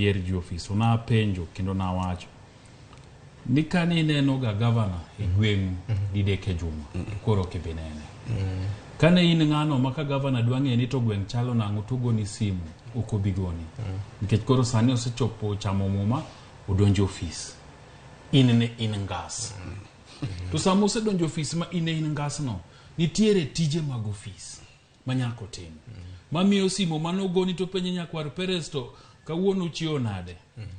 yier ji ofis to napenjo kendo nawacho ni kane ineno ga gavana e gweng'u didek e juma to koro ok ibi nene. Kane in ng'ano ma ka gavana dwa ng'e ni to gweng' chalo nang'o to ogoni simu ok obi goni. Nikech koro sani osechopo chamo muma odonjo e ofis. In ne in ngas. To sama osedonjo e ofis ma in ne in ngasno, nitiere tije mag ofis ma nyaka otim. Mamiyo simo mane ogoni to penje nyakwar Perez to kawuono uchiewo nade?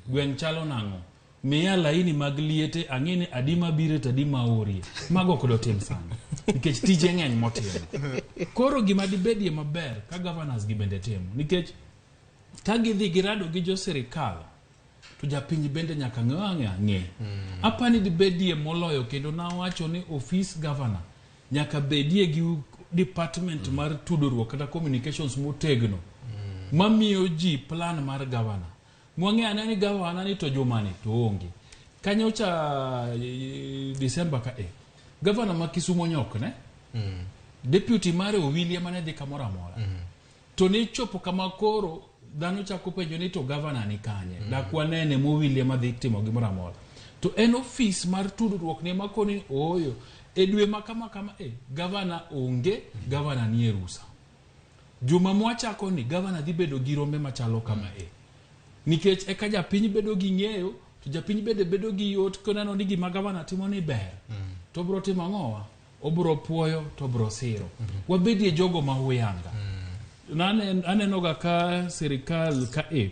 Gweng' chalo nang'o? Miya laini mag liete ang'e ni adi mabire to adi maorie. Mago ok dotim sani. Nikech tije ng'eny motimo. Koro gima dibedie maber ka governors gi bende timo. Nikech ka gidhi girado gi jo sirikal to japiny bende nyaka ng'e ang'e ng'e. Apani dibedie moloyo kendo nawacho ni ofis governor nyaka bedie gi department mar tudruok kata communications motegno mamiyo ji plan mar governor. Mwang'eyo ane ni gavana ni to jumani to onge. Kanyocha December ka e. Gavana ma Kisumo nyokne. Deputy mare Owili ema ne dhi kamoro amora. To ne chopo kama koro dhano chako penjo ni to gavana ni kanye. Dak wanene mowili ema dhi timo gimoro amora. To en ofis mar tudruok ne makoni ooyo. E dwe ma kama kama e gavana onge, gavana nie rusa. Juma mwachako ni gavana dhi bedo gi rombe machalo kama e. Nikech eka japiny bedo gi ng'eyo, to japiny bende bedo gi yot koneno ni gima gavana timo ni ber. To obro timo ang'owa? Obro puoyo to obro siro. Wabedie jogo ma huyanga. Aneno ga ka sirikal ka e.